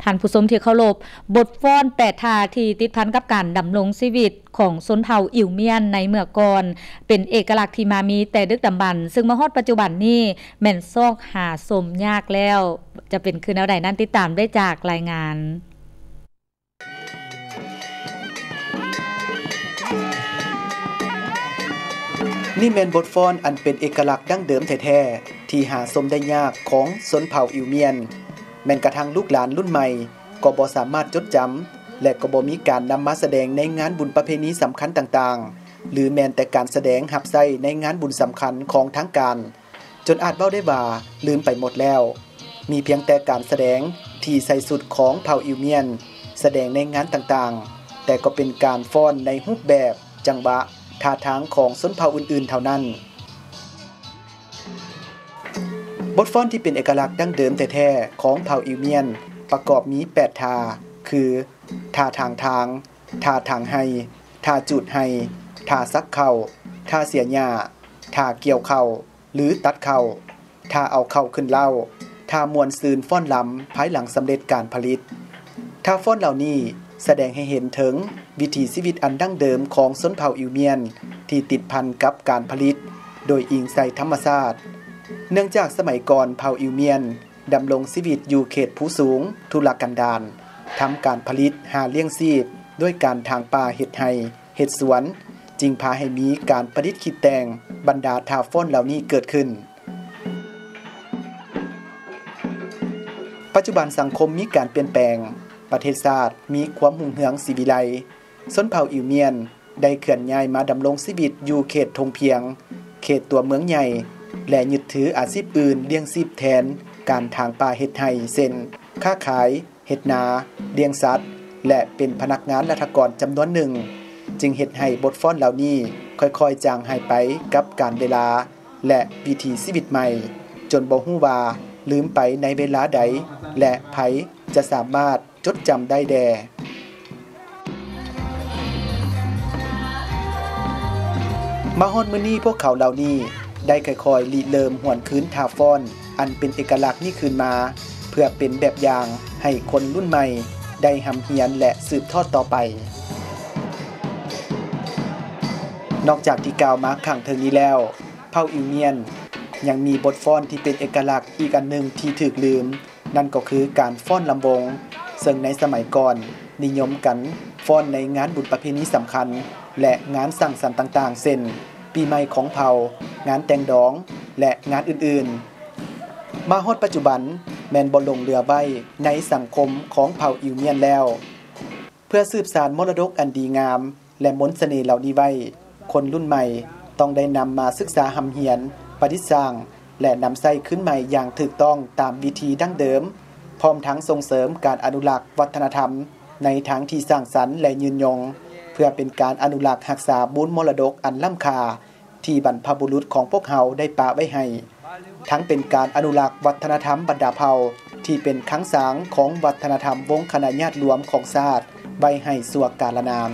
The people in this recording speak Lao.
ທ່ານຜູ້ຊົມທີ່ເຄົາລົບ, ບົດຟ້ອນແປດທ່າທີ່ຕິດພັນກັບການດຳລົງຊີວິດຂອງຊົນເຜົ່າອິວມຽນໃນເມື່ອກ່ອນ ເປັນເອກະລັກທີ່ມາມີແຕ່ດຶກດຳບັນ, ຊຶ່ງມາຮອດປັດຈຸບັນນີ້ແມ່ນຊອກຫາຊົມຍາກແລ້ວ. ຈະເປັນຄືແນວໃດນັ້ນ, ຕິດຕາມໄດ້ຈາກລາຍງານ. ນີ້ແມ່ນບົດຟ້ອນອັນເປັນເອກະລັກດັ້ງເດີມແທ້ໆ ທີ່ຫາຊົມໄດ້ຍາກຂອງຊົນເຜົ່າອິວມຽນ. ແມ່ນກະທັ່ງລູກຫຼານລຸ້ນໃໝ່ກໍບໍ່ສາມາດຈົດຈຳ ແລະ ກໍບໍ່ມີການນຳມາສະແດງໃນງານບຸນປະເພນີສຳຄັນຕ່າງໆ ຫຼື ແມ່ນແຕ່ການສະແດງຮັບໃຊ້ໃນງານບຸນສຳຄັນຂອງທາງການ. ຈົນອາດເວົ້າໄດ້ວ່າລືມໄປໝົດແລ້ວ. ມີພຽງແຕ່ການສະແດງທີ່ໃສ່ຊຸດຂອງເຜົ່າອິວມຽນ ສະແດງໃນງານຕ່າງໆ, ແຕ່ກໍເປັນການຟ້ອນໃນຮູບແບບ, ຈັງຫວະ, ທ່າທາງຂອງຊົນເຜົ່າອື່ນໆເທົ່ານັ້ນ. ບົດຟ້ອນທີ່ເປັນເອກະລັກດັ້ງເດີມແທ້ໆຂອງເຜົ່າອິວມຽນ ປະກອບມີແປດທ່າ ຄື ທ່າຖາງທາງ, ທ່າຖາງໄຮ່, ທ່າຈູດໄຮ່, ທ່າສັກເຂົ້າ, ທ່າເສຍຫຍ້າ, ທ່າກ່ຽວເຂົ້າ ຫຼື ຕັດເຂົ້າ, ທ່າເອົາເຂົ້າຂຶ້ນເລົ້າ, ທ່າມ່ວນຊື່ນຟ້ອນລຳພາຍຫຼັງສຳເລັດການຜະລິດ. ທ່າຟ້ອນເຫຼົ່ານີ້ສະແດງໃຫ້ເຫັນເຖິງວິຖີຊີວິດອັນດັ້ງເດີມຂອງຊົນເຜົ່າອິວມຽນທີ່ຕິດພັນກັບການຜະລິດໂດຍອີງໃສ່ທຳມະຊາດ. ເນື່ອງຈາກສະໄໝກ່ອນເຜົ່າອິວມຽນດຳລົງຊີວິດຢູ່ເຂດພູສູງ, ທຸລະກັນດານ, ທຳການຜະລິດຫາລ້ຽງຊີບດ້ວຍການຖາງປ່າເຮັດໄຮ່, ເຮັດສວນ, ຈຶ່ງພາໃຫ້ມີການປະດິດຄິດແຕ່ງບັນດາທ່າຟ້ອນເຫຼົ່ານີ້ເກີດຂຶ້ນ. ປັດຈຸບັນສັງຄົມມີການປ່ຽນແປງ, ປະເທດຊາດມີຄວາມຮຸ່ງເຮືອງສີວິໄລ, ຊົນເຜົ່າອິວມຽນໄດ້ເຄື່ອນຍ້າຍມາດຳລົງຊີວິດຢູ່ເຂດທົ່ງພຽງ, ເຂດຕົວເມືອງໃຫຍ່ ແລະ ຍຶດຖືອາຊີບອື່ນລ້ຽງຊີບແທນການຖາງປ່າເຮັດໄຮ່ ເຊັ່ນ ຄ້າຂາຍ, ເຮັດນາ, ລ້ຽງສັດ ແລະ ເປັນພະນັກງານລັດຖະກອນຈຳນວນໜຶ່ງ, ຈຶ່ງເຮັດໃຫ້ບົດຟ້ອນເຫຼົ່ານີ້ຄ່ອຍໆຈາງຫາຍໄປກັບການເວລາ ແລະ ວິຖີຊີວິດໃໝ່, ຈົນບໍ່ຮູ້ວ່າລືມໄປໃນເວລາໃດ ແລະ ໃຜຈະສາມາດຈົດຈຳໄດ້ແດ່. ມາຮອດມື້ນີ້, ພວກເຂົາເຫຼົ່ານີ້ໄດ້ຄ່ອຍໆລິເລີ່ມຫວນຄືນທ່າຟ້ອນອັນເປັນເອກະລັກນີ້ຄືນມາ, ເພື່ອເປັນແບບຢ່າງໃຫ້ຄົນລຸ້ນໃໝ່ໄດ້ຮ່ຳຮຽນ ແລະ ສືບທອດຕໍ່ໄປ. ນອກຈາກທີ່ກ່າວມາຂ້າງເທິງນີ້ແລ້ວ, ເຜົ່າອິວມຽນຍັງມີບົດຟ້ອນທີ່ເປັນເອກະລັກອີກອັນໜຶ່ງທີ່ຖືກລືມ, ນັ້ນກໍຄືການຟ້ອນລຳວົງ, ເຊິ່ງໃນສະໄໝກ່ອນນິຍົມກັນຟ້ອນໃນງານບຸນປະເພນີສຳຄັນ ແລະ ງານສັງສັນຕ່າງໆ ເຊັ່ນ ປີໃໝ່ຂອງເຜົ່າ, ງານແຕ່ງດອງ ແລະ ງານອື່ນໆ. ມາຮອດປັດຈຸບັນແມ່ນບໍ່ຫຼົງເຫຼືອໄວ້ໃນສັງຄົມຂອງເຜົ່າອິວມຽນແລ້ວ. ເພື່ອສືບສານມໍລະດົກອັນດີງາມ ແລະ ມົນສະເໜ່ເຫຼົ່ານີ້ໄວ້, ຄົນລຸ້ນໃໝ່ຕ້ອງໄດ້ນຳມາສຶກສາຮ່ຳຮຽນ, ປະດິດສ້າງ ແລະ ນຳໃຊ້ຄືນໃໝ່ຢ່າງຖືກຕ້ອງຕາມວິທີດັ້ງເດີມ, ພ້ອມທັງສົ່ງເສີມການອະນຸລັກວັດທະນະທຳໃນທາງທີ່ສ້າງສັນ ແລະ ຍືນຍົງ, ເພື່ອເປັນການອະນຸລັກຮັກສາມູນມໍລະດົກອັນລ້ຳຄ່າ ທີ່ບັນພະບຸລຸດຂອງພວກເຮົາໄດ້ປະໄວ້ໃຫ້, ທັງເປັນການອະນຸລັກວັດທະນະທຳບັນດາເຜົ່າທີ່ເປັນຄັງສາງຂອງວັດທະນະທຳວົງຄະນະຍາດລວມຂອງຊາດໄວ້ໃຫ້ຊົ່ວກາລະນານ.